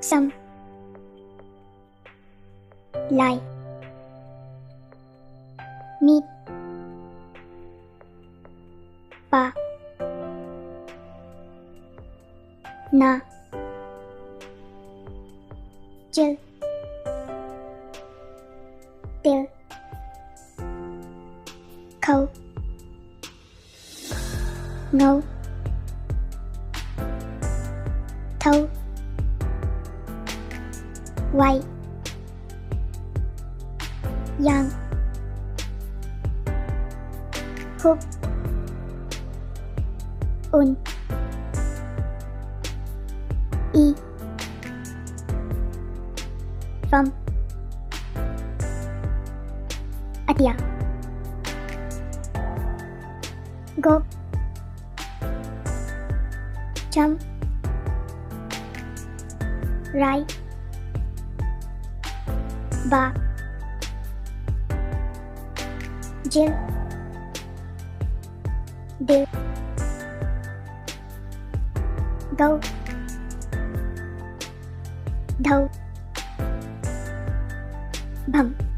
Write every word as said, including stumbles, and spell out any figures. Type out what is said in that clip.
ꯁꯝ꯫ ꯂꯥꯏ꯫ ꯃꯤꯠ꯫ ꯄꯥ꯫ ꯅꯥ꯫ ꯆꯤꯜ꯫ ꯇꯤꯜ꯫ ꯈꯧ꯫ ꯉꯧ꯫ ꯊꯧ꯫ ꯋꯥꯏ꯫ ꯌꯥꯡ꯫ ꯍꯨꯛ꯫ ꯎꯟ꯫ ꯏ꯫ ꯐꯝ꯫ ꯑꯇꯤꯌꯥ꯫ ꯒꯣꯛ꯫ ꯆꯝ꯫ ꯔꯥꯏ꯫ ꯕꯥ꯫ ꯖꯤꯜ꯫ ꯗꯤꯜ꯫ ꯒꯧ꯫ ꯙꯧ꯫ ꯚꯝ꯫